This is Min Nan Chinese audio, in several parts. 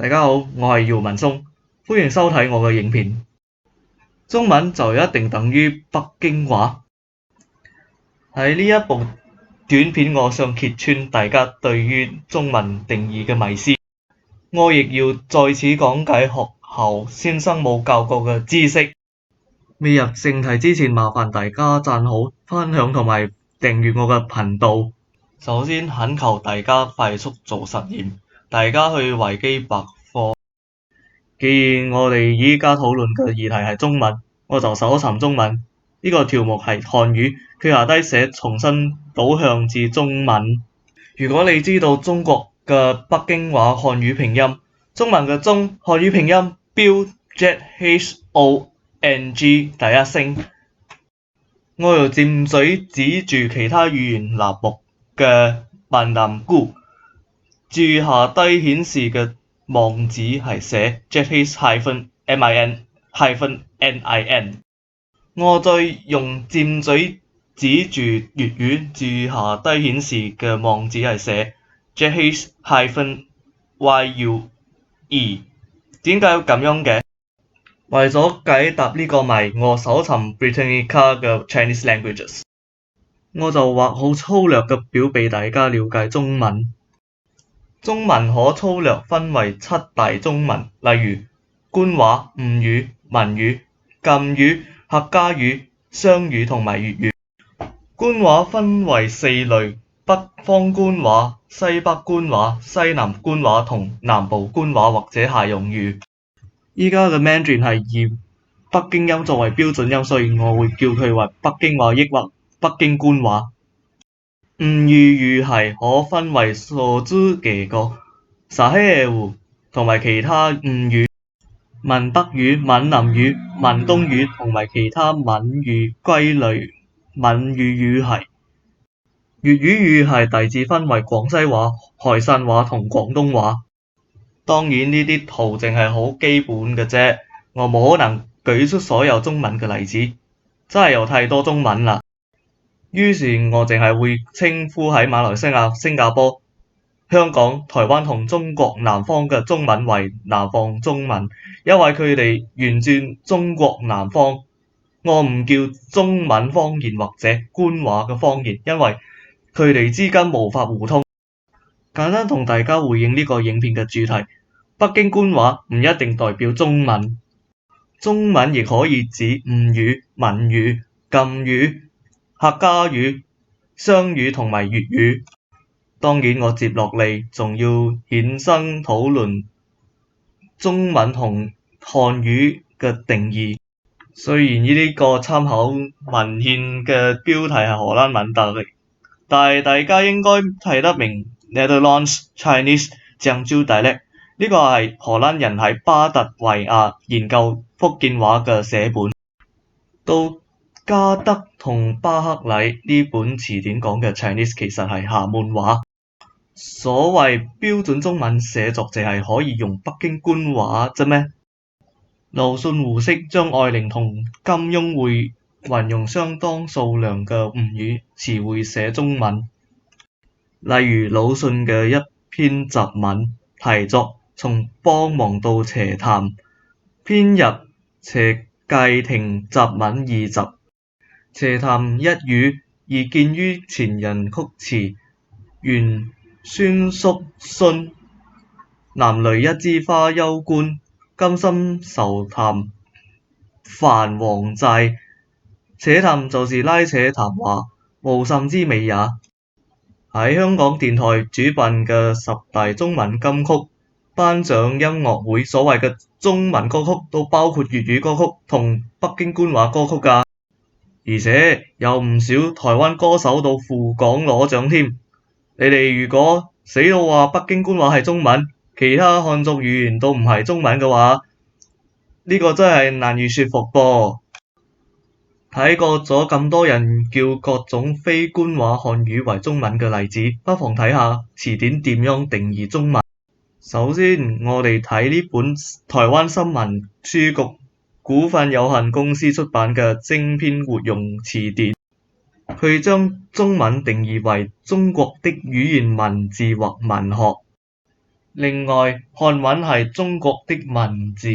大家好，我係姚文松，歡迎收睇我嘅影片。中文就一定等於北京話？喺呢一部短片，我想揭穿大家對於中文定義嘅迷思。我亦要再次講解學校先生冇教過嘅知識。未入正題之前，麻煩大家讚好、分享同埋訂閱我嘅頻道。首先懇求大家快速做實驗，大家去維基百科。既然我哋依家討論嘅議題係中文，我就搜尋中文。呢個條目係漢語，佢下低寫重新導向至中文。如果你知道中國嘅北京話漢語拼音，中文嘅中漢語拼音標 ZHONG 第一聲，我用箭嘴指住其他語言欄目嘅閩南語，注下低顯示嘅網址係寫 ZH-MIN-NIN。我再用箭嘴指住粵語，注下低顯示嘅網址係寫 ZH-YUE。點解要咁樣嘅？為咗解答呢個謎，我搜尋 Britannica 嘅 Chinese Languages，我就畫好粗略嘅表畀大家了解中文。中文可粗略分為七大中文，例如官話、吳語、閩語、贛語、客家語、湘語同埋粵語。官話分為四類：北方官話、西北官話、西南官話同南部官話或者廈揚語。依家嘅 Mandarin 係以北京音作為標準音，所以我會叫佢為北京話抑或北京官話。吳語語系可分為蘇州個、上海話同埋其他吳語。閩北語、閩南語、閩東語同埋其他閩語歸類閩語語系。粵語語系大致分為廣西話、台山話同廣東話。當然呢啲圖淨係好基本嘅啫，我冇可能舉出所有中文嘅例子，真係有太多中文啦。於是我淨係會稱呼喺馬來西亞、新加坡、香港、台灣同中國南方嘅中文為南方中文，因為佢哋源自中國南方。我唔叫中文方言或者官話嘅方言，因為佢哋之間無法互通。簡單同大家回應呢個影片嘅主題：北京官話唔一定代表中文，中文亦可以指吳語、閩語、贛語、客家語、湘語同埋粵語。當然，我接落嚟仲要衍生討論中文同漢語嘅定義。雖然呢個參考文獻嘅標題係荷蘭文，但係大家應該睇得明 Nederlands Chinese Jiangzhou Dialect 呢個係荷蘭人喺巴達維亞研究福建話嘅寫本。到加德同巴克禮呢本詞典講嘅 Chinese 其實係廈門話。所謂標準中文寫作淨係可以用北京官話啫咩？魯迅、胡適、張愛玲同金庸會運用相當數量嘅吳語詞彙寫中文，例如魯迅嘅一篇雜文，題作《從幫忙到邪談》，編入《謝繼亭雜文二集》。邪談一語已見於前人曲詞，元孫叔孫，男女一枝花休官，甘心受談藩王債。扯淡就是拉扯談話，無甚之美也。喺香港電台主辦嘅十大中文金曲頒獎音樂會，所謂嘅中文歌曲都包括粵語歌曲同北京官話歌曲㗎，而且有唔少台灣歌手都赴港攞獎添。你哋如果死都話北京官話係中文，其他漢族語言都唔係中文嘅話，呢個真係難以說服噃。睇過咗咁多人叫各種非官話漢語為中文嘅例子，不妨睇下詞典點樣定義中文。首先，我哋睇呢本台灣新聞書局股份有限公司出版嘅精編活用詞典，佢將中文定義為中國的語言文字或文學。另外，漢文係中國的文字。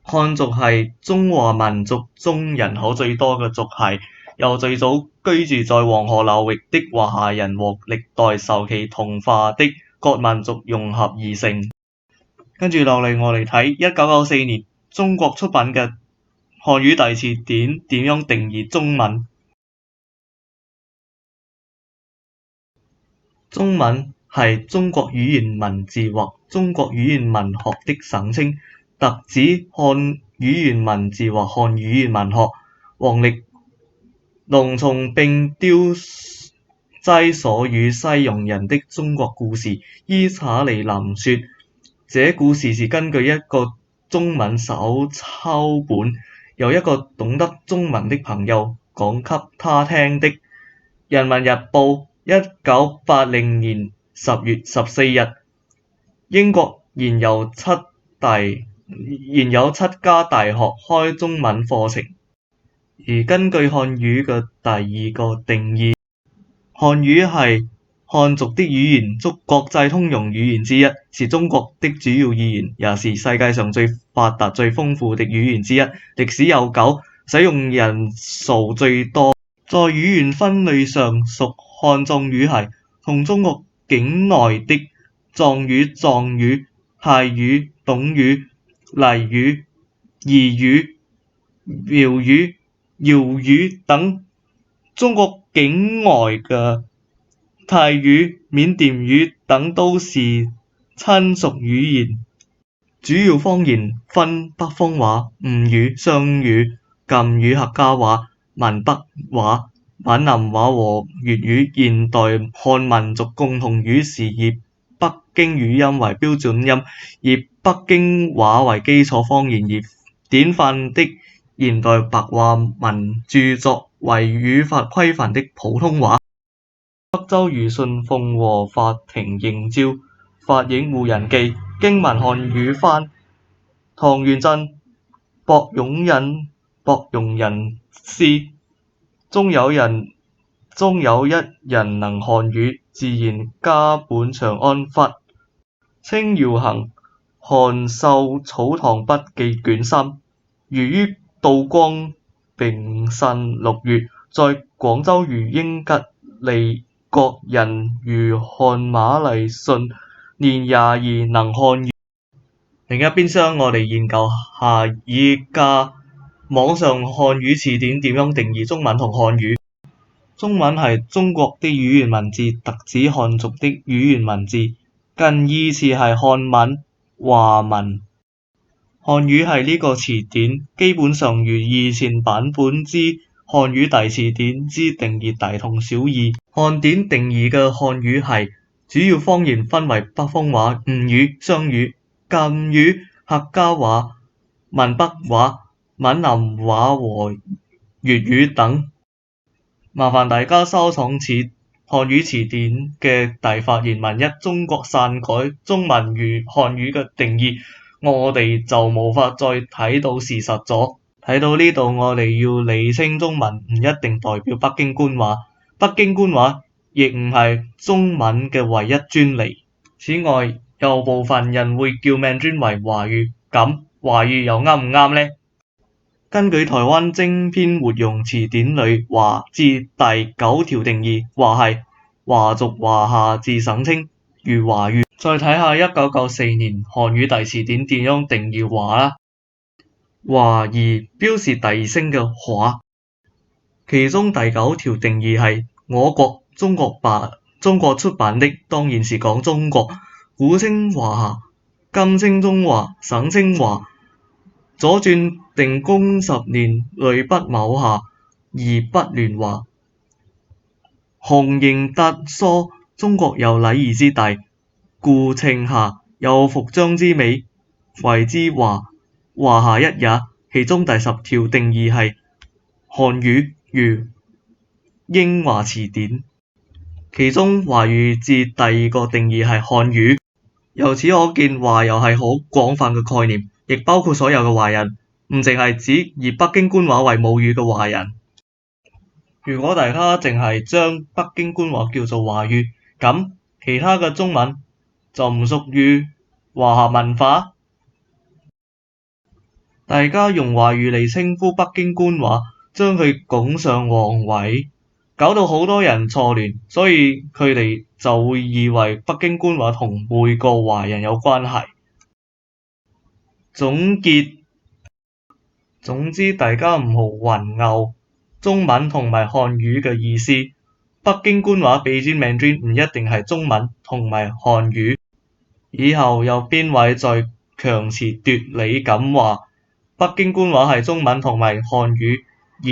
漢族係中華民族中人口最多嘅族系，由最早居住在黃河流域的華夏人和歷代受其同化的各民族融合而成。跟住落嚟，我哋睇1994年中國出版嘅漢語大詞典點樣定義中文。中文係中國語言文字或中國語言文學的省稱，特指漢語言文字或漢語言文學。王力龍松並雕齋所與西洋人的中國故事，依查理南說，這故事是根據一個中文手抄本，由一個懂得中文的朋友講給他聽的。《人民日報》1980年10月14日，英國現有七家大學開中文課程。而根據漢語嘅第二個定義，漢語係漢族的語言中國際通用語言之一，是中國的主要語言，也是世界上最發達、最豐富的語言之一，歷史悠久，使用人數最多。在語言分類上屬漢藏語系，同中國境內的壯語、壯語、泰語、侗語、黎語、彝語、苗語、瑤語等中國境外嘅泰語、緬甸語等都是親屬語言。主要方言分北方話、吳語、湘語、贛語客家話、閩北話、閩南話和粵語。現代漢民族共同語是以北京語音為標準音，以北京話為基礎方言而典範的現代白話文著作為語法規範的普通話。北周虞舜奉和法庭應召，發影胡人記，經文漢語翻。唐元稹薄容人詩，終有一人能漢語，自然家本長安忽。清姚衡韓秀草堂筆記卷三，如於道光丙申6月，在廣州遇英吉利國人余翰馬禮遜，年22，能漢語。另一邊廂，我哋研究下依家網上漢語詞典點樣定義中文同漢語。中文係中國的語言文字，特指漢族的語言文字，近義詞係漢文、華文。漢語係呢個詞典基本上與以前版本之漢語大詞典之定義大同小異。漢典定義嘅漢語係主要方言分為北方話、吳語、湘語、贛語、客家話、閩北話、閩南話和粵語等。麻煩大家收藏此漢語詞典嘅大發現，萬一中國篡改中文與漢語嘅定義，我哋就無法再睇到事實咗。睇到呢度，我哋要釐清中文唔一定代表北京官話，北京官話亦唔係中文嘅唯一專利。此外，有部分人會叫 Mandarin 為華語，咁華語又啱唔啱呢？根據台灣精編活用詞典裏華字第九條定義，華係華族華夏之省稱，如華語。再睇下1994年漢語大詞典點樣定義華啦。華而表示提升嘅華，其中第九條定義係我國中國版中國出版的，當然是講中國，古稱華夏，今稱中華，省稱華。左傳定公十年類不謀夏，而不亂華。孔穎達說中國有禮儀之大，故稱夏；有服裝之美，謂之華。華夏一也。其中第十條定義係漢語，如英華詞典。其中華語字第二個定義係漢語。由此可見，華又係好廣泛嘅概念，亦包括所有嘅華人，唔淨係指以北京官話為母語嘅華人。如果大家淨係將北京官話叫做華語，咁其他嘅中文就唔屬於華夏文化？大家用華語嚟稱呼北京官話，將佢拱上皇位，搞到好多人錯亂，所以佢哋就會以為北京官話同每個華人有關係。總結，總之大家唔好混淆中文同埋漢語嘅意思。北京官話 Beijing Mandarin 唔一定係中文同埋漢語。以後有邊位再強詞奪理咁話北京官話係中文同埋漢語，而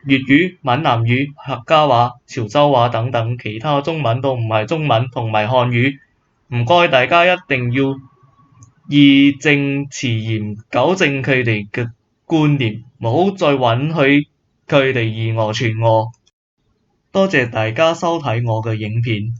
粵語、閩南語、客家話、潮州話等等其他中文都唔係中文同埋漢語，唔該大家一定要義正詞嚴糾正佢哋嘅觀念，唔好再允許佢哋以訛傳訛。多謝大家收睇我嘅影片。